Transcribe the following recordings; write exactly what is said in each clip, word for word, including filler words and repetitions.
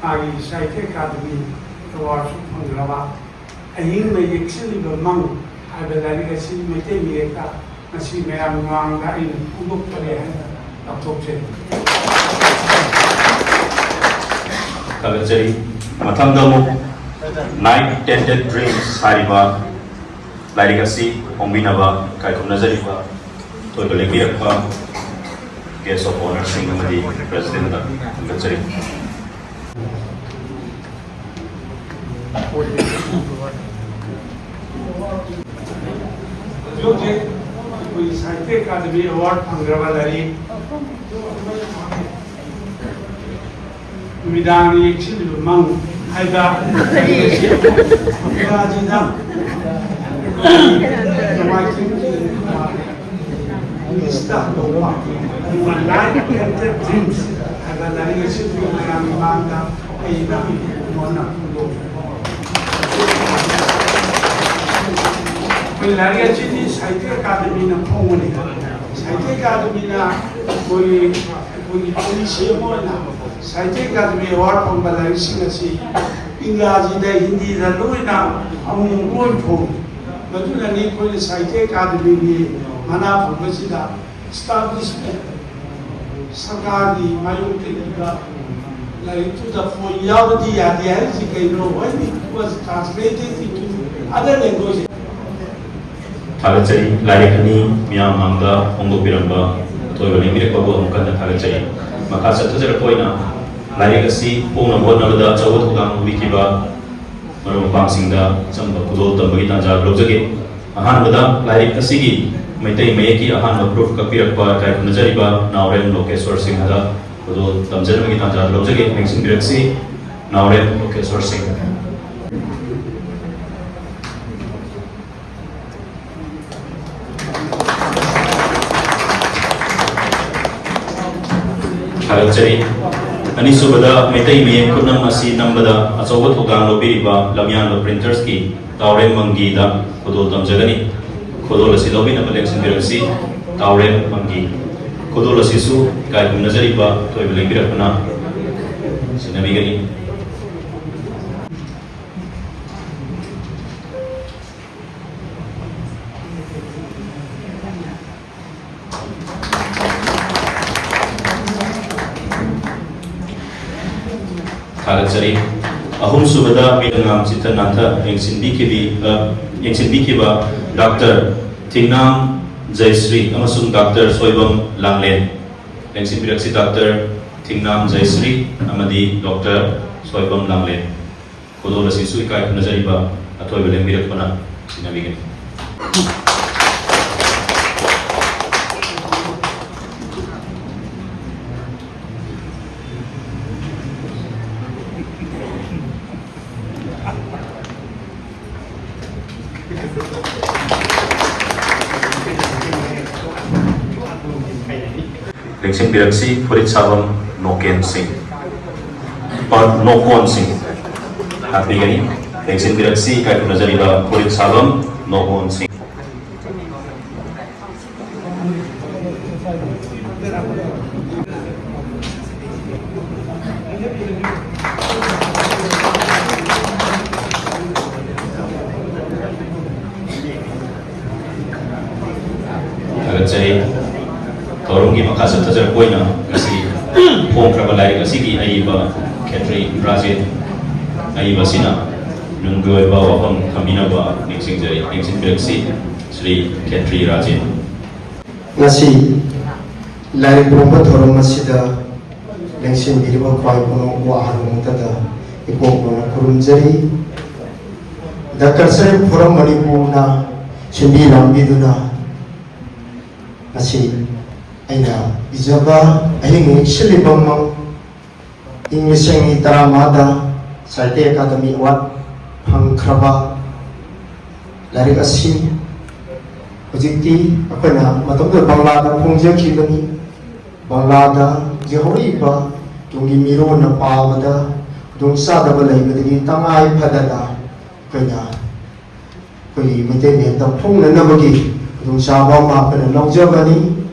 ꯃꯥꯒꯤ ꯁꯥꯍꯤꯇ꯭ꯌ ꯑꯦꯀꯥꯗꯃꯤ ꯑꯦꯋꯥꯔꯗꯁꯨ ꯐꯪꯈ꯭ꯔꯕ ꯑꯍꯤꯡꯅ ꯌꯦꯛꯁꯤꯜꯂꯤꯕ ꯃꯪ ꯍꯥꯏꯕ ꯂꯥꯏꯔꯤꯛ ꯑꯁꯤ ꯃꯩꯇꯩ ꯃꯌꯦꯛꯇ ꯉꯁꯤ ꯃꯌꯥꯝ ꯃꯃꯥꯡꯗ ꯑꯩꯅ ꯐꯣꯡꯗꯣꯛꯄꯅꯦ ꯍꯥꯏꯅ ꯂꯥꯎꯊꯣꯛꯆꯔꯤ꯫ ꯊꯥꯒꯠꯆꯔꯤ꯫ ꯃꯊꯪꯗ ꯑꯃꯨꯛ Night Tainted Dreams ꯍꯥꯏꯔꯤꯕ ꯂꯥꯏꯔꯤꯛ ꯑꯁꯤ ꯐꯣꯡꯕꯤꯅꯕ ꯏꯀꯥꯏ ꯈꯨꯝꯅꯖꯔꯤꯕ ꯑꯊꯣꯏꯕ ꯂꯦꯡꯕꯤꯔꯛꯄ Guest of Honourꯁꯤꯡ ꯑꯃꯗꯤ Presidentꯇ ꯊꯥꯒꯠꯆꯔꯤ꯫ ꯍꯧꯖꯤꯛ ꯍꯧꯖꯤꯛ ꯑꯩꯈꯣꯏꯒꯤ ꯁꯥꯍꯤꯇ꯭ꯌ ꯑꯦꯀꯥꯗꯃꯤ ꯑꯦꯋꯥꯔꯗ ꯐꯪꯈ꯭ꯔꯕ ꯂꯥꯏꯔꯤꯛ ꯅꯨꯃꯤꯗꯥꯡ ꯌꯦꯛꯁꯤꯜꯂꯤꯕ ꯃꯪ ꯍꯥꯏꯕ ꯂꯥꯏꯔꯤꯛ ꯑꯁꯤ ꯏꯪꯒ꯭ꯔꯥꯖꯤꯗ ꯅꯣꯡꯃꯥꯏꯖꯤꯡ ꯏꯪꯂꯤꯁꯇ ꯍꯟꯗꯣꯛꯄ ꯑꯗꯨꯒ Night Tainted Dreams ꯍꯥꯏꯕ ꯂꯥꯏꯔꯤꯛ ꯑꯁꯤꯕꯨ ꯃꯌꯥꯝꯒꯤ ꯃꯥꯡꯗ ꯑꯩꯅ ꯃꯉꯣꯟꯗ ꯐꯣꯡꯗꯣꯛꯆꯔꯤ꯫ ꯑꯩꯈꯣꯏ ꯂꯥꯏꯔꯤꯛ ꯑꯁꯤꯗꯤ ꯁꯥꯍꯤꯇ꯭ꯌ ꯑꯦꯀꯥꯗꯃꯤꯅ ꯐꯣꯡꯕꯅꯤ꯫ ꯁꯥꯍꯤꯇ꯭ꯌ ꯑꯦꯀꯥꯗꯃꯤꯅ ꯑꯩꯈꯣꯏ ꯑꯩꯈꯣꯏꯒꯤ ꯄꯣꯂꯤꯁꯤ ꯑꯃ ꯑꯣꯏꯅ ꯁꯥꯍꯤꯇ꯭ꯌ ꯑꯦꯀꯥꯗꯃꯤ ꯑꯦꯋꯥꯔꯗ ꯐꯪꯕ ꯂꯥꯏꯔꯤꯛꯁꯤꯡ ꯑꯁꯤ ꯏꯪꯒ꯭ꯔꯥꯖꯤꯗ, ꯍꯤꯟꯗꯤꯗ ꯂꯣꯏꯅ ꯑꯃꯨꯛ ꯂꯣꯏ ꯐꯣꯡꯏ꯫ ꯃꯗꯨꯅꯅꯤ ꯑꯩꯈꯣꯏꯅ ꯁꯥꯍꯤꯇ꯭ꯌ ꯑꯦꯀꯥꯗꯃꯤꯒꯤ ꯃꯅꯥ ꯐꯪꯕꯁꯤꯗ ꯏꯁꯇꯥꯕ꯭ꯂꯤꯁꯃꯦꯟ ꯁꯔꯀꯥꯔꯒꯤ ꯃꯥꯌꯣꯛꯇꯒꯤꯗ ꯂꯥꯏꯔꯤꯛꯇꯨꯗ ꯐꯣꯟ ꯌꯥꯎꯕꯗꯤ ꯌꯥꯗꯦ ꯍꯥꯏꯔꯤꯁꯤ ꯀꯩꯅꯣ? When it was translated into other languages. ꯊꯥꯒꯠꯆꯔꯤ꯫ ꯂꯥꯏꯔꯤꯛ ꯑꯅꯤ ꯃꯤꯌꯥꯝ ꯃꯥꯡꯗ ꯐꯣꯡꯗꯣꯛꯄꯤꯔꯝꯕ ꯑꯊꯣꯏꯕ ꯂꯦꯡꯕꯤꯔꯛꯄꯕꯨ ꯑꯃꯨꯛ ꯍꯟꯅ ꯊꯥꯒꯠꯆꯔꯤ꯫ ꯃꯈꯥ ꯆꯠꯊꯖꯔꯛꯄ ꯑꯣꯏꯅ ꯂꯥꯏꯔꯤꯛ ꯑꯁꯤ ꯐꯣꯡꯅꯕ ꯍꯣꯠꯅꯕꯗ ꯑꯆꯧꯕ ꯊꯧꯗꯥꯡ ꯂꯧꯕꯤꯈꯤꯕ ꯃꯔꯨꯞ ꯃꯄꯥꯡꯁꯤꯡꯗ ꯑꯆꯝꯕ ꯈꯨꯗꯣꯜ ꯇꯝꯕꯒꯤ ꯇꯥꯟꯖꯥ ꯂꯧꯖꯒꯦ꯫ ꯑꯍꯥꯟꯕꯗ ꯂꯥꯏꯔꯤꯛ ꯑꯁꯤꯒꯤ ꯃꯩꯇꯩ ꯃꯌꯦꯛꯀꯤ ꯑꯍꯥꯟꯕ ꯄ꯭ꯔꯨꯐ ꯀꯛꯄꯤꯔꯛꯄ ꯏꯀꯥꯏ ꯈꯨꯝꯅꯖꯔꯤꯕ ꯅꯥꯎꯔꯦꯝ ꯂꯣꯀꯦꯁꯣꯔ ꯁꯤꯡꯍꯗ ꯈꯨꯗꯣꯜ ꯇꯝꯖꯅꯕꯒꯤ ꯇꯥꯟꯖꯥ ꯂꯧꯖꯒꯦ꯫ ꯅꯤꯡꯁꯤꯡꯕꯤꯔꯛꯁꯤ, ꯅꯥꯎꯔꯦꯝ ꯂꯣꯀꯦꯁꯣꯔ ꯁꯤꯡꯍ꯫ ꯊꯥꯒꯠꯆꯔꯤ꯫ ꯑꯅꯤꯁꯨꯕꯗ ꯃꯩꯇꯩ ꯃꯌꯦꯛ ꯈꯨꯠꯅꯝ ꯑꯁꯤ ꯅꯝꯕꯗ ꯑꯆꯧꯕ ꯊꯧꯗꯥꯡ ꯂꯧꯕꯤꯔꯤꯕ ꯂꯝꯌꯥꯟꯕ ꯄ꯭ꯔꯤꯟꯇꯔꯁꯀꯤ ꯇꯥꯎꯔꯦꯝ ꯃꯪꯒꯤꯗ ꯈꯨꯗꯣꯜ ꯇꯝꯖꯒꯅꯤ꯫ ꯈꯨꯗꯣꯜ ꯑꯁꯤ ꯂꯧꯕꯤꯅꯕ ꯂꯦꯡꯁꯤꯟꯕꯤꯔꯛꯁꯤ꯫ ꯇꯥꯎꯔꯦꯝ ꯃꯪꯒꯤ꯫ ꯈꯨꯗꯣꯜ ꯑꯁꯤꯁꯨ ꯏꯀꯥꯏ ꯈꯨꯝꯅꯖꯔꯤꯕ ꯑꯊꯣꯏꯕ ꯂꯦꯡꯕꯤꯔꯛꯄꯅ ꯁꯤꯟꯅꯕꯤꯒꯅꯤ꯫ ꯊꯥꯒꯠꯆꯔꯤ꯫ ꯑꯍꯨꯝꯁꯨꯕꯗ ꯃꯤꯔꯉꯥꯝ ꯆꯤꯠꯇ ꯅꯥꯟꯊ ꯌꯦꯡꯁꯤꯟꯕꯤꯈꯤꯕꯤ-, ꯑ, ꯌꯦꯡꯁꯤꯟꯕꯤꯈꯤꯕ ꯗꯥꯛꯇꯔ ꯊꯤꯡꯅꯥꯝ ꯖꯌꯁ꯭ꯔꯤ ꯑꯃꯁꯨꯡ ꯗꯥꯛꯇꯔ ꯁꯣꯏꯕꯝ ꯂꯥꯡꯂꯦꯟ꯫ ꯂꯦꯡꯁꯤꯟꯕꯤꯔꯛꯁꯤ ꯗꯥꯛꯇꯔ ꯊꯤꯡꯅꯥꯝ ꯖꯌꯁ꯭ꯔꯤ ꯑꯃꯗꯤ ꯗꯥꯛꯇꯔ ꯁꯣꯏꯕꯝ ꯂꯥꯡꯂꯦꯟ꯫ ꯈꯨꯗꯣꯜ ꯑꯁꯤꯁꯨ ꯏꯀꯥꯏ ꯈꯨꯝꯅꯖꯔꯤꯕ ꯑꯊꯣꯏꯕ ꯂꯦꯡꯕꯤꯔꯛꯄꯅ ꯁꯤꯟꯅꯕꯤꯒꯅꯤ꯫ ꯂꯦꯡꯁꯤꯟꯕꯤꯔꯛꯁꯤ ꯐꯨꯔꯤꯠ ꯁꯥꯐꯝ ꯅꯣꯀꯦꯟ ꯁꯤꯡ, ꯑ, ꯅꯣꯀꯣꯟ ꯁꯤꯡ ꯍꯥꯞꯄꯤꯒꯅꯤ꯫ ꯂꯦꯡꯁꯤꯟꯕꯤꯔꯛꯁꯤ ꯏꯀꯥꯏ ꯈꯨꯝꯅꯖꯔꯤꯕ ꯐꯨꯔꯤꯠ ꯁꯥꯐꯝ ꯅꯣꯀꯣꯟ ꯁꯤꯡ꯫ ꯊꯥꯒꯠꯆꯔꯤ꯫ ꯊꯧꯔꯝꯒꯤ ꯃꯈꯥ ꯆꯠꯊꯖꯔꯛꯄ ꯑꯣꯏꯅ ꯉꯁꯤ ꯐꯣꯡꯈ꯭ꯔꯕ ꯂꯥꯏꯔꯤꯛ ꯑꯁꯤꯒꯤ ꯑꯏꯕ ꯈꯦꯇ꯭ꯔꯤ ꯔꯥꯖꯦꯟ, ꯑꯏꯕ ꯑꯁꯤꯅ ꯅꯨꯡꯒꯤ ꯑꯣꯏꯕ ꯋꯥꯐꯝ ꯊꯝꯕꯤꯅꯕ ꯅꯤꯡꯁꯤꯡꯖꯔꯤ꯫ ꯅꯤꯡꯁꯤꯡꯕꯤꯔꯛꯁꯤ ꯁ꯭ꯔꯤ ꯈꯦꯇ꯭ꯔꯤ ꯔꯥꯖꯦꯟ꯫ ꯉꯁꯤ ꯂꯥꯏꯔꯤꯛ ꯐꯣꯡꯕ ꯊꯧꯔꯝ ꯑꯁꯤꯗ ꯂꯦꯡꯁꯤꯟꯕꯤꯔꯤꯕ ꯈ꯭ꯋꯥꯏ ꯄꯨꯝꯅꯃꯛꯄꯨ ꯑꯍꯥꯟꯕ ꯃꯛꯇꯗ ꯏꯀꯣꯛ ꯀꯣꯟꯅ ꯈꯨꯔꯨꯝꯖꯔꯤ꯫ ꯗꯥꯛꯇꯔ ꯁꯔꯦꯞ ꯐꯣꯔꯝ ꯃꯅꯤꯄꯨꯔꯅ ꯁꯤꯟꯕꯤ ꯂꯥꯡꯕꯤꯗꯨꯅ ꯉꯁꯤ ꯑꯩꯅ ꯏꯖꯕ ꯑꯍꯤꯡ ꯂꯦꯛꯁꯤꯜꯂꯤꯕꯃꯛ ꯏꯪ ꯂꯤꯁꯤꯡ ꯑꯅꯤ ꯇꯔꯥꯃꯉꯥꯗ ꯁꯥꯍꯤꯇ꯭ꯌ ꯑꯦꯀꯥꯗꯃꯤ ꯑꯦꯋꯥꯔꯗ ꯐꯪꯈ꯭ꯔꯕ ꯂꯥꯏꯔꯤꯛ ꯑꯁꯤ ꯍꯧꯖꯤꯛꯇꯤ ꯑꯩꯈꯣꯏꯅ ꯃꯇꯝꯗꯨꯗ ꯕꯪꯂꯥꯗ ꯐꯣꯡꯖꯈꯤꯕꯅꯤ꯫ ꯕꯪꯂꯥꯗ ꯍꯧꯖꯤꯛ ꯍꯧꯔꯛꯏꯕ ꯇꯨꯡꯒꯤ ꯃꯤꯔꯣꯟꯅ ꯄꯥꯕꯗ ꯈꯨꯗꯣꯡꯆꯥꯗꯕ ꯂꯩꯕꯗꯒꯤ ꯇꯉꯥꯏ ꯐꯗꯅ ꯑꯩꯈꯣꯏꯅ ꯑꯩꯈꯣꯏꯒꯤ ꯃꯩꯇꯩ ꯃꯌꯦꯛꯇ ꯐꯣꯡꯅꯅꯕꯒꯤ ꯈꯨꯗꯣꯡꯆꯥꯕ ꯑꯃ ꯑꯩꯈꯣꯏꯅ ꯂꯧꯖꯕꯅꯤ꯫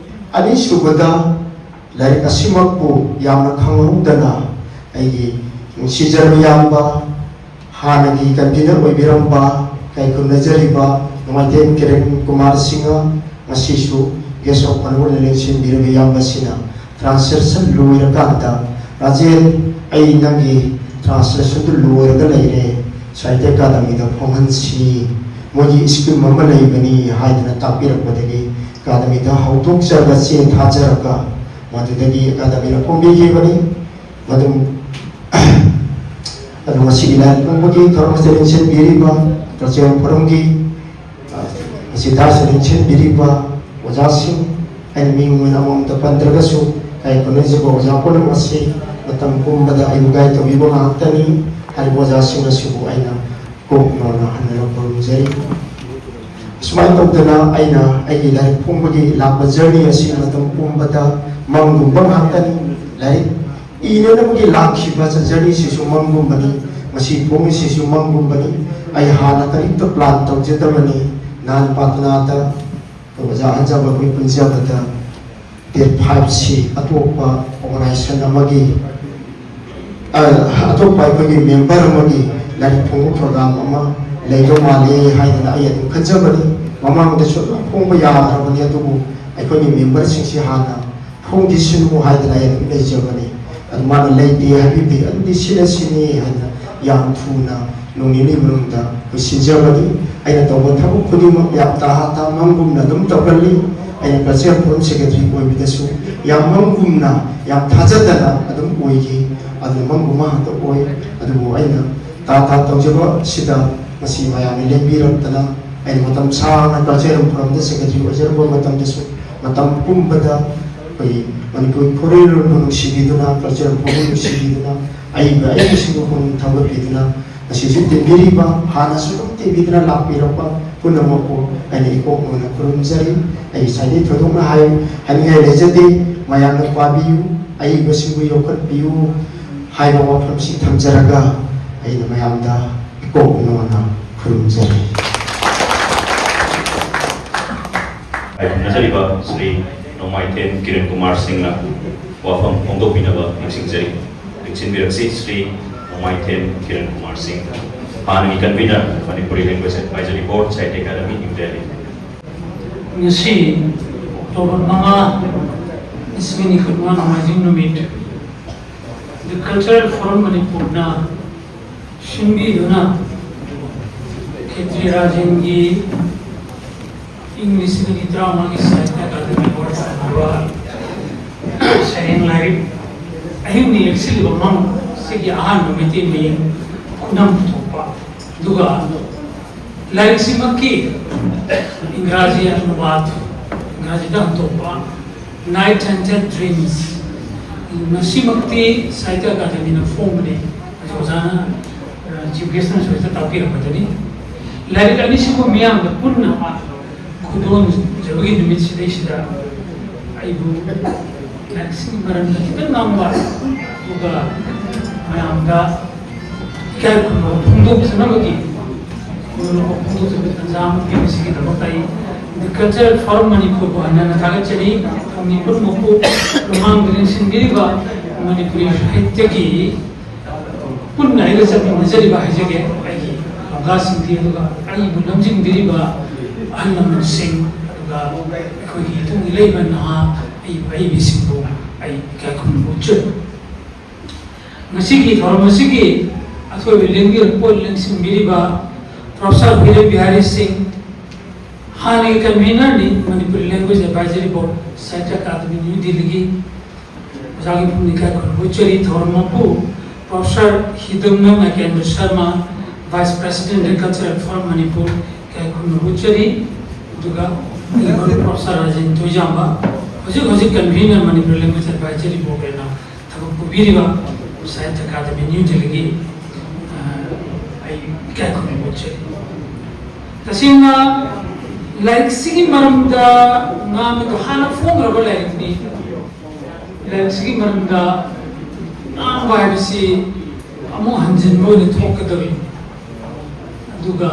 ꯑꯅꯤꯁꯨꯕꯗ, ꯂꯥꯏꯔꯤꯛ ꯑꯁꯤꯃꯛꯄꯨ ꯌꯥꯝꯅ ꯈꯪꯍꯧꯗꯅ ꯑꯩꯒꯤ ꯅꯨꯡꯁꯤꯖꯔꯕ ꯏꯌꯥꯝꯕ, ꯍꯥꯟꯅꯒꯤ convener ꯑꯣꯏꯕꯤꯔꯝꯕ, ꯀꯥꯏꯈꯨꯝꯅꯖꯔꯤꯕ ꯅꯣꯡꯃꯥꯏꯊꯦꯝ ꯀꯤꯔꯟ ꯀꯨꯃꯥꯔ ꯁꯤꯡꯍ, ꯉꯁꯤꯁꯨ guest of honour ꯑꯣꯏꯅ ꯂꯦꯡꯁꯤꯟꯕꯤꯔꯕ ꯏꯌꯥꯝꯕꯁꯤꯅ translation ꯂꯣꯏꯔꯀꯥꯟꯗ, "ꯔꯥꯖꯦꯟ, ꯑꯩ ꯅꯪꯒꯤ translation ꯗꯨ ꯂꯣꯏꯔꯒ ꯂꯩꯔꯦ, ꯁꯥꯍꯤꯇ꯭ꯌ ꯑꯦꯀꯥꯗꯃꯤꯗ ꯐꯣꯡꯍꯟꯁꯤ, ꯃꯣꯏꯒꯤ scheme ꯑꯃ ꯂꯩꯕꯅꯤ" ꯍꯥꯏꯗꯨꯅ ꯇꯥꯛꯄꯤꯔꯛꯄꯗꯒꯤ ꯑꯦꯀꯥꯗꯃꯤꯗ ꯍꯧꯗꯣꯛꯆꯔꯒ ꯆꯦ ꯊꯥꯖꯔꯒ ꯃꯗꯨꯗꯒꯤ ꯑꯦꯀꯥꯗꯃꯤꯅ ꯐꯣꯡꯕꯤꯈꯤꯕꯅꯤ꯫ ꯃꯗꯨ ꯑꯗꯨ ꯉꯁꯤꯒꯤ ꯂꯥꯏꯔꯤꯛ ꯐꯣꯡꯕꯒꯤ ꯊꯧꯔꯝ ꯑꯁꯤꯗ ꯂꯦꯡꯁꯤꯟꯕꯤꯔꯤꯕ ꯀꯜꯆꯔꯦꯜ ꯐꯣꯔꯝꯒꯤ, ꯑ, ꯃꯁꯤ ꯗꯥꯁꯇ ꯂꯦꯡꯁꯤꯟꯕꯤꯔꯤꯕ ꯑꯣꯖꯥꯁꯤꯡ, ꯑꯩꯅ ꯃꯤꯡ ꯑꯣꯏꯅ ꯑꯃꯃꯝꯇ ꯄꯟꯗ꯭ꯔꯒꯁꯨ, ꯀꯥꯏ ꯈꯨꯟꯅꯖꯕ ꯑꯣꯖꯥ ꯄꯨꯝꯅꯃꯛ ꯑꯁꯤ ꯃꯇꯝ ꯄꯨꯝꯕꯗ ꯑꯩꯕꯨ guide ꯇꯧꯕꯤꯕ ꯉꯥꯛꯇꯅꯤ꯫ ꯍꯥꯏꯔꯤꯕ ꯑꯣꯖꯥꯁꯤꯡ ꯑꯁꯤꯕꯨ ꯑꯩꯅ ꯀꯣꯛ ꯅꯧꯅ ꯍꯟꯅ ꯈꯨꯔꯨꯝꯖꯔꯤ꯫ ꯑꯁꯨꯃꯥꯏꯅ ꯇꯧꯗꯅ ꯑꯩꯅ ꯑꯩꯒꯤ ꯂꯥꯏꯔꯤꯛ ꯐꯣꯡꯕꯒꯤ ꯂꯥꯛꯄ journey ꯑꯁꯤ ꯃꯇꯝ ꯄꯨꯝꯕꯗ ꯃꯪꯒꯨꯝꯕ ꯉꯥꯛꯇꯅꯤ꯫ ꯂꯥꯏꯔꯤꯛ ꯏꯅꯅꯕꯒꯤ ꯂꯥꯛꯈꯤꯕ journey ꯁꯤꯁꯨ ꯃꯪꯒꯨꯝꯕꯅꯤ, ꯃꯁꯤ ꯐꯣꯡꯉꯤꯁꯤꯁꯨ ꯃꯪꯒꯨꯝꯕꯅꯤ꯫ ꯑꯩ ꯍꯥꯟꯅ ꯀꯔꯤꯝꯇ plan ꯇꯧꯖꯗꯕꯅꯤ꯫ ꯅꯍꯥꯟ ꯄꯥꯠꯅꯥꯗ ꯑꯣꯖꯥ ꯍꯟꯖꯕ ꯑꯩꯈꯣꯏ ꯄꯨꯟꯖꯕꯗ date five ꯁꯤ ꯑꯇꯣꯞꯄ organization ꯑꯃꯒꯤ, ꯑ, ꯑꯇꯣꯞꯄ ꯑꯩꯈꯣꯏꯒꯤ member ꯑꯃꯒꯤ ꯂꯥꯏꯔꯤꯛ ꯐꯣꯡꯕ program ꯑꯃ ꯂꯩꯕ ꯃꯥꯜꯂꯦ ꯍꯥꯏꯗꯅ ꯑꯩ ꯑꯗꯨꯝ ꯈꯟꯖꯕꯅꯤ꯫ ꯃꯃꯥꯡꯗꯁꯨ ꯑꯗꯨꯝ ꯐꯣꯡꯕ ꯌꯥꯈ꯭ꯔꯕꯅꯤ, ꯑꯗꯨꯕꯨ ꯑꯩꯈꯣꯏꯒꯤ member ꯁꯤꯡꯁꯤ ꯍꯥꯟꯅ ꯐꯣꯡꯈꯤꯁꯅꯨ ꯍꯥꯏꯗꯅ ꯑꯩ ꯑꯗꯨꯝ ꯂꯩꯖꯕꯅꯤ꯫ ꯑꯗꯨ ꯃꯥꯅ ꯂꯩꯇꯦ ꯍꯥꯏꯕꯤꯕꯗꯒꯤ ꯑꯗꯨꯗꯤ ꯁꯤꯅ ꯁꯤꯅꯤ ꯍꯥꯏꯅ ꯌꯥꯝ ꯊꯨꯅ ꯅꯣꯡ ꯅꯤꯅꯤ ꯃꯅꯨꯡꯗ ꯑꯩꯈꯣꯏ ꯁꯤꯟꯖꯕꯅꯤ꯫ ꯑꯩꯅ ꯇꯧꯕ ꯊꯕꯛ ꯈꯨꯗꯤꯡꯃꯛ ꯌꯥꯝ ꯇꯍꯥ ꯇꯍꯥ ꯃꯪꯒꯨꯝꯅ ꯑꯗꯨꯝ ꯇꯧꯒꯜꯂꯤ꯫ ꯑꯩꯅ cultural forum secretary ꯑꯣꯏꯕꯗꯁꯨ ꯌꯥꯝ ꯃꯪꯒꯨꯝꯅ, ꯌꯥꯝ ꯊꯥꯖꯗꯅ ꯑꯗꯨꯝ ꯑꯣꯏꯈꯤ꯫ ꯑꯗꯨꯅ ꯃꯪꯒꯨꯝꯕ ꯉꯥꯛꯇ ꯑꯣꯏ꯫ ꯑꯗꯨꯕꯨ ꯑꯩꯅ ꯇꯥ ꯇꯥ ꯇꯧꯖꯕ ꯑꯁꯤꯗ ꯉꯁꯤ ꯃꯌꯥꯝꯅ ꯂꯦꯡꯕꯤꯔꯛꯇꯅ, ꯑꯩꯅ ꯃꯇꯝ ꯁꯥꯡꯅ cultural forum ꯗ secretary ꯑꯣꯏꯖꯔꯝꯕ ꯃꯇꯝꯗꯁꯨ ꯃꯇꯝ ꯄꯨꯝꯕꯗ ꯑꯩꯈꯣꯏ ꯃꯅꯤꯄꯨꯔꯤ ꯈꯣꯔꯤꯂꯣꯟꯕꯨ ꯅꯨꯡꯁꯤꯕꯤꯗꯨꯅ, cultural forum ꯕꯨ ꯅꯨꯡꯁꯤꯕꯤꯗꯨꯅ, ꯑꯏꯕ ꯑꯏꯕꯁꯤꯡꯕꯨ ꯄꯨꯛꯅꯤꯡ ꯊꯧꯒꯠꯄꯤꯗꯨꯅ, ꯉꯁꯤꯁꯨ ꯇꯤꯟꯕꯤꯔꯤꯕ, ꯍꯥꯟꯅꯁꯨ ꯑꯗꯨꯝ ꯇꯤꯟꯕꯤꯗꯨꯅ ꯂꯥꯛꯄꯤꯔꯛꯄ ꯄꯨꯝꯅꯃꯛꯄꯨ ꯑꯩꯅ ꯏꯀꯣꯛ ꯅꯧꯅ ꯈꯨꯔꯨꯝꯖꯔꯤ꯫ ꯑꯩ ꯉꯁꯥꯏꯗꯒꯤ ꯊꯣꯏꯗꯣꯛꯅ ꯍꯥꯏ-, ꯍꯥꯏꯅꯤꯡꯉꯥꯏ ꯂꯩꯖꯗꯦ꯫ ꯃꯌꯥꯝꯅ ꯄꯥꯕꯤꯌꯨ, ꯑꯏꯕꯁꯤꯡꯕꯨ ꯌꯣꯛꯈꯠꯄꯤꯌꯨ ꯍꯥꯏꯕ ꯋꯥꯐꯝꯁꯤ ꯊꯝꯖꯔꯒ ꯑꯩꯅ ꯃꯌꯥꯝꯗ ꯏꯀꯣꯛ ꯅꯧꯅ ꯈꯨꯔꯨꯝꯖꯔꯤ꯫ ꯈꯨꯔꯨꯝꯖꯔꯤꯕ ꯁ꯭ꯔꯤ ꯅꯣꯡꯃꯥꯏꯊꯦꯝ ꯀꯤꯔꯟ ꯀꯨꯃꯥꯔ ꯁꯤꯡꯅ ꯋꯥꯐꯝ ꯐꯣꯡꯗꯣꯛꯄꯤꯅꯕ ꯅꯤꯡꯁꯤꯡꯖꯔꯤ꯫ ꯁꯤꯟꯕꯤꯔꯛꯁꯤ ꯁ꯭ꯔꯤ ꯅꯣꯡꯃꯥꯏꯊꯦꯝ ꯀꯤꯔꯟ ꯀꯨꯃꯥꯔ ꯁꯤꯡ, ꯍꯥꯟꯅꯒꯤ convener, Manipuri Language Advisory Board, Sahitya Academy, New Delhi꯫ ꯉꯁꯤ ꯑꯣꯛꯇꯣꯕꯔ ꯃꯉꯥ, ꯂꯤꯁꯤꯡ ꯑꯅꯤ ꯀꯨꯟꯃꯉꯥ, ꯅꯣꯡꯃꯥꯏꯖꯤꯡ ꯅꯨꯃꯤꯠ, The Cultural Forum ꯃꯅꯤꯄꯨꯔꯅ ꯁꯤꯟꯕꯤꯗꯨꯅ ꯈꯦꯇ꯭ꯔꯤ ꯔꯥꯖꯦꯟꯒꯤ ꯏꯪ ꯂꯤꯁꯤꯡ ꯑꯅꯤ ꯇꯔꯥꯃꯉꯥꯒꯤ ꯁꯥꯍꯤꯇ꯭ꯌ ꯑꯦꯀꯥꯗꯃꯤ ꯑꯦꯋꯥꯔꯗ ꯐꯪꯂꯕ ꯁꯩꯔꯦꯡ ꯂꯥꯏꯔꯤꯛ ꯑꯍꯤꯡ ꯅꯤꯌꯦꯛ ꯁꯤꯜꯂꯤꯕ ꯃꯪ ꯁꯤꯒꯤ ꯑꯍꯥꯟꯕ ꯃꯩꯇꯩ ꯃꯌꯦꯛ ꯈꯨꯅꯝ ꯄꯨꯊꯣꯛꯄ, ꯑꯗꯨꯒ ꯂꯥꯏꯔꯤꯛꯁꯤꯃꯛꯀꯤ ꯏꯪꯒ꯭ꯔꯥꯖꯤ ꯑꯅꯨꯕꯥꯗ, ꯏꯪꯒ꯭ꯔꯥꯖꯤꯗ ꯍꯟꯗꯣꯛꯄ Night Haunted Dreams, ꯃꯁꯤꯃꯛꯇꯤ ꯁꯥꯍꯤꯇ꯭ꯌ ꯑꯦꯀꯥꯗꯃꯤꯅ ꯐꯣꯡꯕꯅꯤ꯫ ꯑꯗꯨ ꯑꯣꯖꯥꯅ, ꯑ, ꯆꯤꯐ ꯒꯦꯁꯅꯁꯨ ꯍꯦꯛꯇ ꯇꯥꯛꯄꯤꯔꯛꯄꯗꯨꯅꯤ꯫ ꯂꯥꯏꯔꯤꯛ ꯑꯅꯤꯁꯤꯕꯨ ꯃꯤꯌꯥꯝꯗ ꯄꯨꯟꯅ ꯈꯨꯗꯣꯟꯖꯕꯒꯤ ꯅꯨꯃꯤꯠꯁꯤꯗꯩꯁꯤꯗ ꯑꯩꯕꯨ ꯂꯥꯏꯔꯤꯛꯁꯤꯒꯤ ꯃꯔꯝꯗ ꯈꯤꯇꯪ ꯉꯥꯡꯕ, ꯑꯗꯨꯒ ꯃꯌꯥꯝꯗ ꯏꯀꯥꯏ ꯈꯨꯝꯅꯕ ꯐꯣꯡꯗꯣꯛꯆꯅꯕꯒꯤ, ꯈꯨꯝꯅꯕ ꯐꯣꯡꯗꯣꯛꯆꯕꯒꯤ ꯇꯥꯟꯖꯥ ꯑꯃ ꯄꯤꯕꯁꯤꯒꯤꯗꯃꯛꯇ ꯑꯩ The Cultural Forum ꯃꯅꯤꯄꯨꯔꯕꯨ ꯍꯟꯅ ꯍꯟꯅ ꯊꯥꯒꯠꯆꯔꯤ꯫ ꯊꯧꯃꯤ ꯄꯨꯝꯅꯃꯛꯄꯨ ꯃꯃꯥꯡꯗ ꯂꯦꯡꯁꯤꯟꯕꯤꯔꯤꯕ ꯃꯅꯤꯄꯨꯔꯤ ꯁꯥꯍꯤꯇ꯭ꯌꯒꯤ ꯄꯨꯟꯅ ꯑꯩꯒ ꯆꯠꯃꯤꯟꯅꯖꯔꯤꯕ ꯍꯥꯏꯖꯒꯦ, ꯑꯩꯒꯤ ꯂꯝꯒꯥꯁꯤꯡꯗꯤ, ꯑꯗꯨꯒ ꯑꯩꯕꯨ ꯂꯝꯖꯤꯡꯕꯤꯔꯤꯕ ꯑꯍꯜ ꯂꯃꯟꯁꯤꯡ, ꯑꯗꯨꯒ ꯑꯩꯈꯣꯏꯒꯤ ꯏꯇꯨꯡ ꯏꯂꯩꯕ ꯅꯍꯥ ꯑꯩꯕꯨ ꯑꯩꯕꯤꯁꯤꯡꯕꯨ ꯑꯩ ꯏꯀꯥꯏ ꯈꯨꯝꯅꯕ ꯎꯠꯆꯔꯤ꯫ ꯉꯁꯤꯒꯤ ꯊꯧꯔꯝ ꯑꯁꯤꯒꯤ ꯑꯊꯣꯏꯕ ꯂꯦꯡꯕꯤꯔꯛꯄ ꯂꯦꯡꯁꯤꯟꯕꯤꯔꯤꯕ ꯄ꯭ꯔꯣꯐꯦꯁꯔ ꯍꯤꯔꯦꯟ ꯕꯤꯍꯥꯔꯤ ꯁꯤꯡ, ꯍꯥꯟꯅꯒꯤ ꯀꯟꯚꯤꯅꯔꯅꯤ Manipuri language advisory board, Sahitya Akademi, new ꯗꯤꯜꯂꯤꯒꯤ꯫ ꯑꯣꯖꯥꯒꯤ ꯄꯨꯛꯅꯤꯡ ꯏꯀꯥꯏ ꯈꯨꯝꯅꯕ ꯎꯠꯆꯔꯤ꯫ ꯊꯧꯔꯝ ꯑꯗꯨꯕꯨ ꯄ꯭ꯔꯣꯐꯦꯁꯔ ꯍꯤꯗꯝꯅ Nagendra Sharma, vice president, cultural forum Manipur, ꯏꯀꯥꯏ ꯈꯨꯝꯅꯕ ꯎꯠꯆꯔꯤ꯫ ꯑꯗꯨꯒ ꯑꯩꯒꯤ ꯃꯔꯨꯞ ꯄ꯭ꯔꯣꯐꯦꯁꯔ ꯔꯥꯖꯦꯟ ꯇꯣꯏꯖꯥꯝꯕ, ꯍꯧꯖꯤꯛ ꯍꯧꯖꯤꯛ ꯀꯟꯚꯤꯅꯔ ꯃꯅꯤꯄꯨꯔ ꯂꯦꯡꯒ꯭ꯋꯦꯖ ꯑꯦꯗꯚꯥꯏꯖꯔꯤ ꯕꯣꯔꯗ ꯑꯣꯏꯅ ꯊꯕꯛ ꯄꯨꯕꯤꯔꯤꯕ ꯁꯥꯍꯤꯇ꯭ꯌ ꯑꯦꯀꯥꯗꯃꯤ ꯅ꯭ꯌꯨ ꯗꯤꯜꯂꯤꯒꯤ, ꯑ, ꯑꯩ ꯏꯀꯥꯏ ꯈꯨꯝꯅꯕ ꯎꯠꯆꯔꯤ꯫ ꯇꯁꯦꯡꯅ ꯂꯥꯏꯔꯤꯛꯁꯤꯒꯤ ꯃꯔꯝꯗ ꯉꯥꯡꯕꯗꯣ ꯍꯥꯟꯅ ꯐꯣꯡꯈ꯭ꯔꯕ ꯂꯥꯏꯔꯤꯛꯅꯤ꯫ ꯂꯥꯏꯔꯤꯛꯁꯤꯒꯤ ꯃꯔꯝꯗ ꯉꯥꯡꯕ ꯍꯥꯏꯕꯁꯤ ꯑꯃꯨꯛ ꯍꯟꯖꯤꯟꯕ ꯑꯣꯏꯅ ꯊꯣꯛꯀꯗꯧꯔꯤ꯫ ꯑꯗꯨꯒ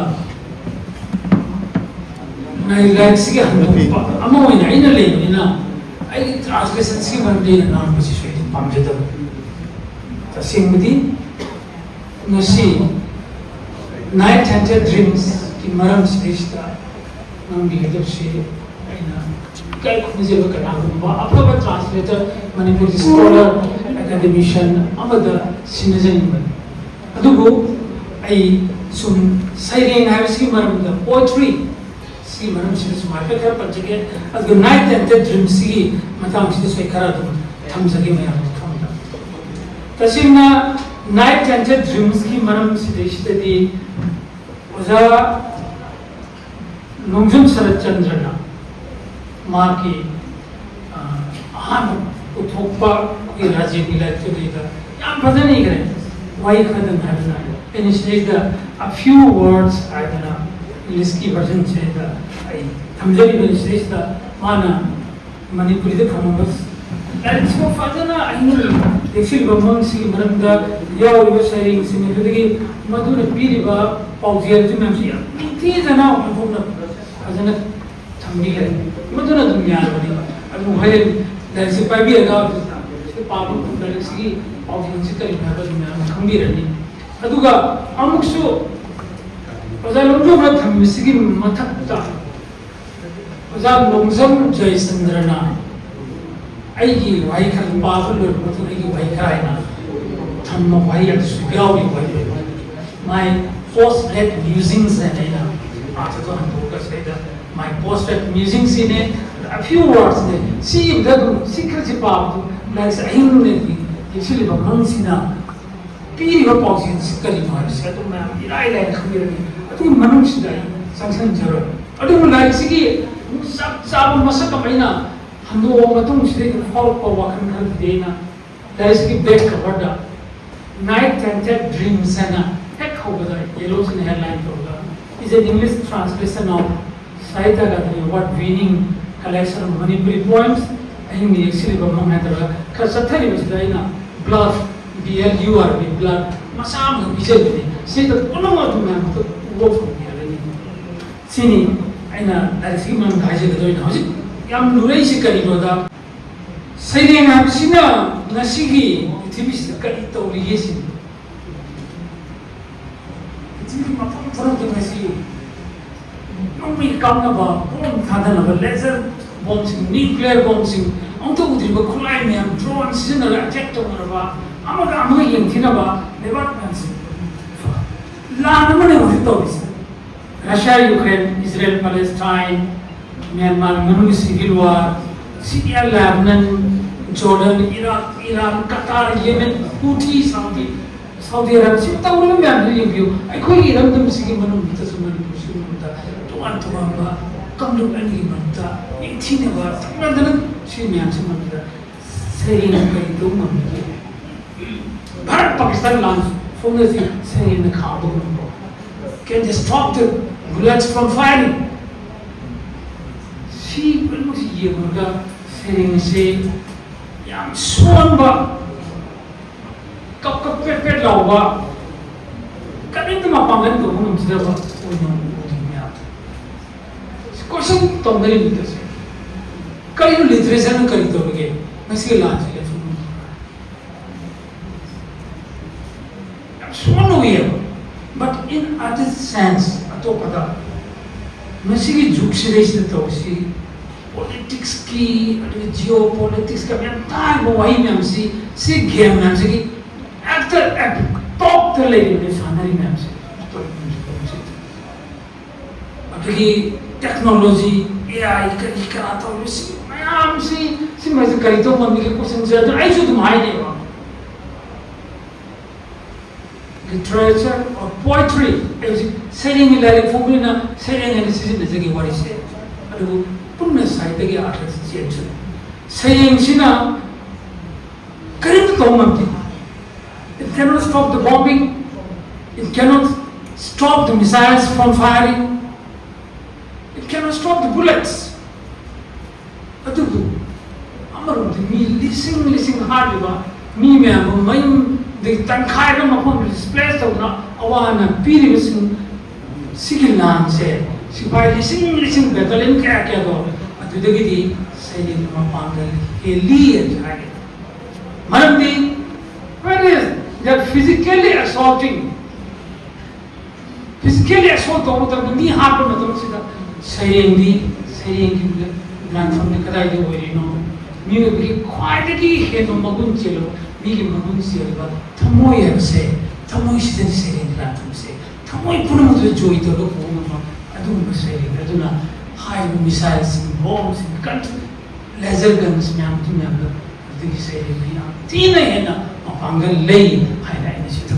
ꯂꯥꯏꯔꯤꯛꯁꯤꯒꯤ ꯍꯟꯗꯣꯛꯄ ꯑꯃ ꯑꯣꯏꯅ ꯑꯩꯅ ꯂꯩꯕꯅꯤꯅ, ꯑꯩꯒꯤ ꯇ꯭ꯔꯥꯟꯁꯂꯦꯁꯟꯁꯤꯒꯤ ꯃꯔꯝꯗ ꯑꯩꯅ ꯉꯥꯡꯕꯁꯤꯁꯨ ꯑꯩꯗꯤ ꯄꯥꯝꯖꯗꯕ꯫ ꯇꯁꯦꯡꯕꯗꯤ ꯉꯁꯤ Nine Tainted Dreamsꯀꯤ ꯃꯔꯝꯁꯤꯗꯩꯁꯤꯗ ꯉꯥꯡꯕꯤꯒꯗꯕꯁꯤ ꯑꯩꯅ ꯏꯀꯥꯏ ꯈꯨꯝꯅꯖꯕ ꯀꯅꯥꯒꯨꯝꯕ ꯑꯐꯕ translator, Manipuri scholar, academician ꯑꯃꯗ ꯁꯤꯟꯅꯖꯅꯤꯡꯕꯅꯤ꯫ ꯑꯗꯨꯕꯨ ꯑꯩ ꯁꯨꯝ ꯁꯩꯔꯦꯡ ꯍꯥꯏꯕꯁꯤꯒꯤ ꯃꯔꯝꯗ, poetry ꯁꯤꯒꯤ ꯃꯔꯝꯁꯤꯗ ꯁꯨꯝ ꯍꯥꯏꯐꯦꯠ ꯈꯔ ꯄꯟꯖꯒꯦ꯫ ꯑꯗꯨꯒ Nine Tainted Dreamsꯁꯤꯒꯤ ꯃꯇꯥꯡꯁꯤꯗꯁꯨ ꯑꯩ ꯈꯔ ꯑꯗꯨꯝ ꯊꯝꯖꯒꯦ ꯃꯌꯥꯝꯒꯤ ꯃꯐꯝꯗ꯫ ꯇꯁꯦꯡꯅ Nine Tainted Dreamsꯀꯤ ꯃꯔꯝꯁꯤꯗꯩꯁꯤꯗꯗꯤ ꯑꯣꯖꯥ ꯅꯣꯡꯖꯝ ꯁꯔꯠꯆꯟꯗ꯭ꯔꯅ ꯃꯍꯥꯛꯀꯤ, ꯑ, ꯑꯍꯥꯟꯕ ꯄꯨꯊꯣꯛꯄ ꯑꯩꯈꯣꯏꯒꯤ ꯔꯥꯖꯦꯟꯒꯤ ꯂꯥꯏꯔꯤꯛꯇꯨꯗꯩꯗ ꯌꯥꯝ ꯐꯖꯅ ꯏꯈ꯭ꯔꯦ꯫ ꯋꯥꯍꯩ ꯈꯔꯗꯪ ꯍꯥꯏꯕꯅ ꯑꯩꯅ ꯁꯤꯗꯩꯗ a few words ꯍꯥꯏꯗꯅ Englishꯀꯤ versionꯁꯤꯗꯩꯗ ꯑꯩ ꯊꯝꯖꯔꯤꯕꯅꯤ꯫ ꯁꯤꯗꯩꯁꯤꯗ ꯃꯥꯅ ꯃꯅꯤꯄꯨꯔꯤꯗ ꯐꯪꯉꯕ ꯂꯥꯏꯔꯤꯛꯁꯤꯕꯨ ꯐꯖꯅ ꯑꯩꯅ ꯌꯦꯛꯁꯤꯜꯂꯤꯕ ꯃꯪꯁꯤꯒꯤ ꯃꯔꯝꯗ ꯌꯥꯎꯔꯤꯕ ꯁꯩꯔꯦꯡꯁꯤꯡ ꯑꯗꯨꯗꯒꯤ ꯃꯗꯨꯅ ꯄꯤꯔꯤꯕ ꯄꯥꯎꯖꯦꯜꯁꯤꯡ ꯃꯌꯥꯝꯁꯤ ꯌꯥꯝ ꯅꯤꯡꯊꯤꯖꯅ ꯑꯣꯟꯊꯣꯛꯅ ꯐꯖꯅ ꯊꯝꯕꯤꯔꯦ꯫ ꯃꯗꯨꯅ ꯑꯗꯨꯝ ꯌꯥꯔꯕꯅꯤ꯫ ꯑꯗꯨ ꯍꯣꯔꯦꯟ ꯂꯥꯏꯔꯤꯛꯁꯤ ꯄꯥꯏꯕꯤꯔꯒ ꯁꯤꯗ ꯄꯥꯕ ꯃꯇꯝꯗ ꯂꯥꯏꯔꯤꯛꯁꯤꯒꯤ ꯄꯥꯎꯖꯦꯜꯁꯤ ꯀꯔꯤꯅꯣ ꯍꯥꯏꯕꯗꯨ ꯃꯌꯥꯝ ꯈꯪꯕꯤꯔꯅꯤ꯫ ꯑꯗꯨꯒ ꯑꯃꯨꯛꯁꯨ ꯑꯣꯖꯥ ꯂꯣꯡꯖꯣꯝꯅ ꯊꯝꯕꯁꯤꯒꯤ ꯃꯊꯛꯇ ꯑꯣꯖꯥ ꯅꯣꯡꯖꯝ ꯖꯌꯆꯟꯗ꯭ꯔꯅ ꯑꯩꯒꯤ ꯋꯥꯍꯩ ꯈꯔ ꯄꯥꯕ ꯂꯣꯏꯔꯕ ꯃꯇꯨꯡꯗ ꯑꯩꯒꯤ ꯋꯥꯍꯩ ꯈꯔ ꯍꯥꯏꯅ ꯊꯝꯕ ꯋꯥꯍꯩ ꯑꯗꯨꯁꯨ ꯌꯥꯎꯔꯤ꯫ ꯋꯥꯍꯩ, my postfat musings ꯍꯥꯏꯅ ꯑꯩꯅ ꯑꯥꯔꯊꯗꯣ ꯍꯟꯗꯣꯛꯑꯒ ꯁꯤꯗꯩꯗ my postfat musings ꯁꯤꯅꯦ, a few words ꯅꯦ꯫ ꯁꯤ ꯏꯕꯗ ꯑꯗꯨꯝ ꯁꯤ ꯈꯔꯁꯤ ꯄꯥꯕꯗꯨ ꯂꯥꯏꯔꯤꯛꯁꯦ ꯑꯍꯤꯡ ꯅꯨꯡꯊꯤꯜ ꯌꯦꯛꯁꯤꯜꯂꯤꯕ ꯃꯪꯁꯤꯅ ꯄꯤꯔꯤꯕ ꯄꯥꯎꯖꯦꯜꯁꯤ ꯀꯔꯤꯅꯣ ꯍꯥꯏꯕꯁꯤ ꯑꯗꯨꯝ ꯃꯌꯥꯝ ꯏꯔꯥꯏ ꯂꯥꯏꯅ ꯈꯪꯕꯤꯔꯅꯤ꯫ ꯑꯗꯨꯒꯤ ꯃꯅꯨꯡꯁꯤꯗ ꯑꯩ ꯆꯪꯁꯤꯟꯖꯔꯣꯏ꯫ ꯑꯗꯨꯕꯨ ꯂꯥꯏꯔꯤꯛꯁꯤꯒꯤ ꯆꯞ ꯆꯥꯕ ꯃꯁꯛ ꯑꯃ ꯑꯩꯅ ꯍꯟꯗꯣꯛꯑ ꯃꯇꯨꯡꯁꯤꯗ ꯑꯩꯅ ꯐꯥꯎꯔꯛꯄ ꯋꯥꯈꯜ ꯈꯔꯗꯨꯗꯤ ꯑꯩꯅ ꯂꯥꯏꯔꯤꯛꯁꯤꯒꯤ back coverꯗ Nine Tainted Dreams ꯍꯥꯏꯅ ꯍꯦꯛ ꯍꯧꯕꯗ yellowꯁꯤꯅ headline ꯇꯧꯔꯒ is an English translation of Sahitya Akademi Award winning collection of Manipuri poems, ꯑꯍꯤꯡꯗ ꯌꯦꯛꯁꯤꯜꯂꯤꯕ ꯃꯪ ꯍꯥꯏꯗ꯭ꯔꯒ ꯈꯔ ꯆꯠꯊꯔꯤꯕꯁꯤꯗ ꯑꯩꯅ blurb, B L U R B, blurb ꯃꯆꯥ ꯑꯃꯈꯛ ꯄꯤꯖꯕꯅꯤ꯫ ꯁꯤꯗ ꯄꯨꯝꯅꯃꯛ ꯑꯗꯨꯝ ꯃꯌꯥꯝ ꯑꯃꯇ ꯎꯕ ꯐꯪꯕ ꯌꯥꯔꯅꯤ꯫ ꯁꯤꯅꯤ ꯑꯩꯅ ꯂꯥꯏꯔꯤꯛꯁꯤꯒꯤ ꯃꯔꯝꯗ ꯍꯥꯏꯖꯒꯗꯣꯏꯅ꯫ ꯍꯧꯖꯤꯛ ꯌꯥꯝ ꯂꯨꯔꯛꯏꯁꯤ ꯀꯔꯤꯅꯣꯗ, ꯁꯩꯔꯦꯡ ꯍꯥꯏꯕꯁꯤꯅ ꯉꯁꯤꯒꯤ ꯄ꯭ꯔꯤꯊꯤꯕꯤꯁꯤꯗ ꯀꯔꯤ ꯇꯧꯔꯤꯒꯦ ꯁꯤꯅꯤ꯫ ꯄ꯭ꯔꯤꯊꯤꯕꯤꯒꯤ ꯃꯐꯝ ꯈꯨꯗꯤꯡꯃꯛꯇ ꯉꯁꯤ ꯅꯣꯡꯃꯩ ꯀꯥꯞꯅꯕ, ꯕꯣꯝ ꯊꯥꯗꯅꯕ, ꯂꯦꯖꯔ ꯕꯣꯝꯁꯤꯡ, ꯅ꯭ꯌꯨꯀ꯭ꯂꯤꯌꯔ ꯕꯣꯝꯁꯤꯡ, ꯑꯃꯨꯛꯇ ꯎꯗ꯭ꯔꯤꯕ ꯈꯨꯠꯂꯥꯏ ꯃꯌꯥꯝ, ꯗ꯭ꯔꯣꯟ ꯁꯤꯖꯤꯟꯅꯔꯒ ꯑꯦꯇꯦꯛ ꯇꯧꯅꯔꯕ, ꯑꯃꯒ ꯑꯃꯒ ꯌꯦꯡꯊꯤꯅꯕ ꯂꯩꯕꯥꯛ ꯃꯌꯥꯝꯁꯦ ꯂꯥꯟ ꯑꯃꯅꯦ ꯍꯧꯖꯤꯛ ꯇꯧꯔꯤꯁꯦ꯫ Russia, Ukraine, Israel, Palestine, Myanmar ꯃꯅꯨꯡꯒꯤ civil war, Syria, Lebanon, Jordan, Iraq, Iran, Qatar, Yemen, Houthi, Saudi, Saudi Arabia, ꯁꯤ ꯇꯧꯔꯤꯕ ꯃꯌꯥꯝꯗꯨ ꯌꯦꯡꯕꯤꯌꯨ꯫ ꯑꯩꯈꯣꯏꯒꯤ ꯏꯔꯝꯗꯝꯁꯤꯒꯤ ꯃꯅꯨꯡꯗꯁꯨ, ꯃꯅꯤꯄꯨꯔꯁꯤꯒꯤ ꯃꯅꯨꯡꯗ ꯇꯣꯉꯥꯟ ꯇꯣꯉꯥꯟꯕ ꯀꯥꯡꯂꯨꯞ ꯑꯅꯤꯒꯤ ꯃꯔꯛꯇ ꯌꯦꯡꯊꯤꯅꯕ ꯇꯧꯅꯗꯅ ꯁꯤ ꯃꯌꯥꯝꯁꯤ ꯃꯅꯨꯡꯗ ꯁꯩꯔꯦꯡ ꯀꯔꯤ ꯇꯧꯕ ꯉꯝꯒꯦ? ꯚꯥꯔꯠ ꯄꯥꯀꯤꯁꯇꯥꯟ ꯂꯥꯟ ꯁꯣꯛꯅꯁꯤ ꯁꯩꯔꯦꯡꯅ ꯈꯥꯎꯕ ꯉꯝꯕ꯭ꯔꯣ? Can they stop the bullets from firing? ꯁꯤ ꯄꯨꯝꯅꯃꯛꯁꯤ ꯌꯦꯡꯂꯨꯔꯒ ꯁꯩꯔꯦꯡꯁꯦ ꯌꯥꯝ ꯁꯣꯟꯕ, ꯀꯞ ꯀꯞ ꯄꯦꯠ ꯄꯦꯠ ꯂꯥꯎꯕ, ꯀꯔꯤꯝꯇ ꯃꯄꯥꯡꯒꯜ ꯇꯧꯕ ꯉꯝꯖꯗꯕ ꯑꯣꯏꯅ ꯎꯔꯤ ꯃꯌꯥꯝ꯫ ꯀꯣꯏꯁꯟ ꯇꯧꯅꯔꯤꯕꯗꯁꯦ ꯀꯔꯤꯅꯣ? ꯂꯤꯇꯔꯦꯆꯔꯅ ꯀꯔꯤ ꯇꯧꯔꯤꯒꯦ? ꯉꯁꯤꯒꯤ ꯂꯥꯟꯁꯤꯗ ꯌꯥꯝ ꯁꯣꯟꯅ ꯎꯏꯌꯦꯕ꯫ But in other sense, ꯑꯇꯣꯞꯄꯗ ꯉꯁꯤꯒꯤ ꯖꯨꯒꯁꯤꯗꯩꯁꯤꯗ ꯇꯧꯔꯤꯁꯤ ꯄꯣꯂꯤꯇꯤꯛꯁꯀꯤ, ꯑꯗꯒꯤ ꯖꯤꯑꯣ ꯄꯣꯂꯤꯇꯤꯛꯁꯀ ꯃꯌꯥꯝ ꯇꯥꯔꯤꯕ ꯋꯥꯍꯩ ꯃꯌꯥꯝꯁꯤ, ꯁꯤ ꯒꯦꯝ ꯃꯌꯥꯝꯁꯤꯒꯤ ꯍꯦꯛꯇ ꯇꯣꯞꯇ ꯂꯩꯔꯤꯕꯅꯤ ꯁꯥꯟꯅꯔꯤ ꯃꯌꯥꯝꯁꯦ꯫ ꯑꯗꯒꯤ ꯇꯦꯛꯅꯣꯂꯣꯖꯤ, ꯑꯦ ꯑꯥꯏ ꯀꯔꯤ ꯀꯔꯥ ꯇꯧꯔꯤꯕ ꯁꯤ ꯃꯌꯥꯝꯁꯤ, ꯁꯤ ꯃꯌꯥꯝꯁꯤ ꯀꯔꯤ ꯇꯧꯕ ꯉꯝꯃꯤꯒꯦ ꯀꯣꯏꯁꯟꯁꯦ ꯑꯗꯨ ꯑꯩꯁꯨ ꯑꯗꯨꯝ ꯍꯥꯏꯅꯩꯕ꯫ Literature or poetry, ꯑꯩ ꯍꯧꯖꯤꯛ ꯁꯩꯔꯦꯡꯒꯤ ꯂꯥꯏꯔꯤꯛ ꯐꯣꯡꯕꯅꯤꯅ ꯁꯩꯔꯦꯡ ꯍꯥꯏꯅ ꯁꯤꯖꯤꯟꯅꯖꯒꯦ ꯋꯥꯔꯤꯁꯦ꯫ ꯑꯗꯨꯕꯨ ꯄꯨꯟꯅ ꯁꯥꯍꯤꯇ꯭ꯌꯒꯤ ꯑꯥꯔꯊꯁꯤ ꯆꯦꯟꯁꯤꯜꯂꯤ꯫ ꯁꯩꯔꯦꯡꯁꯤꯅ ꯀꯔꯤꯝꯇ ꯇꯧꯕ ꯉꯝꯗꯦ꯫ It cannot stop the bombing. It cannot stop the missiles from firing. It cannot stop the bullets. ꯑꯗꯨꯕꯨ ꯑꯃꯔꯣꯝꯗ ꯃꯤ ꯂꯤꯁꯤꯡ ꯂꯤꯁꯤꯡ ꯍꯥꯠꯂꯤꯕ, ꯃꯤ ꯃꯌꯥꯝ ꯑꯃ ꯃꯌꯨꯝꯗꯒꯤ ꯇꯪꯈꯥꯏ ꯑꯃ ꯃꯐꯝꯗ ꯗꯤꯁꯄ꯭ꯂꯦꯁ ꯇꯧꯗꯨꯅ ꯑꯋꯥ ꯑꯅꯥ ꯄꯤꯔꯤꯕꯁꯤꯡ ꯁꯤꯒꯤ ꯂꯥꯟꯁꯦ ꯁꯤꯐꯥꯏ ꯂꯤꯁꯤꯡ ꯂꯤꯁꯤꯡ ꯕꯦꯇꯥꯂꯤꯌꯟ ꯀꯌꯥ ꯀꯌꯥꯗꯣ ꯑꯗꯨꯗꯒꯤꯗꯤ ꯁꯩꯔꯦꯡ ꯃꯄꯥꯡꯒꯜ ꯍꯦꯜꯂꯤ ꯍꯥꯏꯅ ꯍꯥꯏꯔꯤ꯫ ꯃꯔꯝꯗꯤ Physically assaulting, physically assault ꯇꯧꯕ ꯃꯇꯝꯗ, ꯃꯤ ꯍꯥꯠꯄ ꯃꯇꯝꯁꯤꯗ ꯁꯩꯔꯦꯡꯗꯤ, ꯁꯩꯔꯦꯡꯒꯤ ꯂꯥꯟꯐꯝꯗꯤ ꯀꯗꯥꯏꯗ ꯑꯣꯏꯔꯤꯅꯣ? ꯃꯤꯑꯣꯏꯕꯒꯤ ꯈ꯭ꯋꯥꯏꯗꯒꯤ ꯍꯦꯟꯕ ꯃꯒꯨꯟ ꯆꯦꯜꯂꯕ, ꯃꯤꯒꯤ ꯃꯒꯨꯟ ꯆꯦꯜꯂꯕ ꯊꯃꯣꯏ ꯍꯥꯏꯕꯁꯦ, ꯊꯃꯣꯏꯁꯤꯗꯅꯤ ꯁꯩꯔꯦꯡꯒꯤ ꯂꯥꯟꯐꯝꯁꯦ꯫ ꯊꯃꯣꯏ ꯄꯨꯝꯅꯃꯛꯇꯨꯗ ꯖꯣꯏ ꯇꯧꯔꯒ ꯄꯨꯕ ꯉꯝꯕ ꯑꯗꯨꯒꯨꯝꯕ ꯁꯩꯔꯦꯡ꯫ ꯑꯗꯨꯅ ꯍꯥꯏꯔꯤꯕ ꯃꯤꯁꯥꯏꯜꯁꯤꯡ, ꯕꯣꯝꯁꯤꯡ, ꯀꯟ-, ꯂꯦꯖꯔ ꯒꯟꯁ ꯃꯌꯥꯝ ꯑꯗꯨ ꯃꯌꯥꯝꯗ ꯑꯗꯨꯒꯤ ꯁꯩꯔꯦꯡꯗꯨ ꯌꯥꯝ ꯊꯤꯅ ꯍꯦꯟꯅ ꯃꯄꯥꯡꯒꯜ ꯂꯩ ꯍꯥꯏꯅ ꯑꯩꯅ ꯁꯤꯗ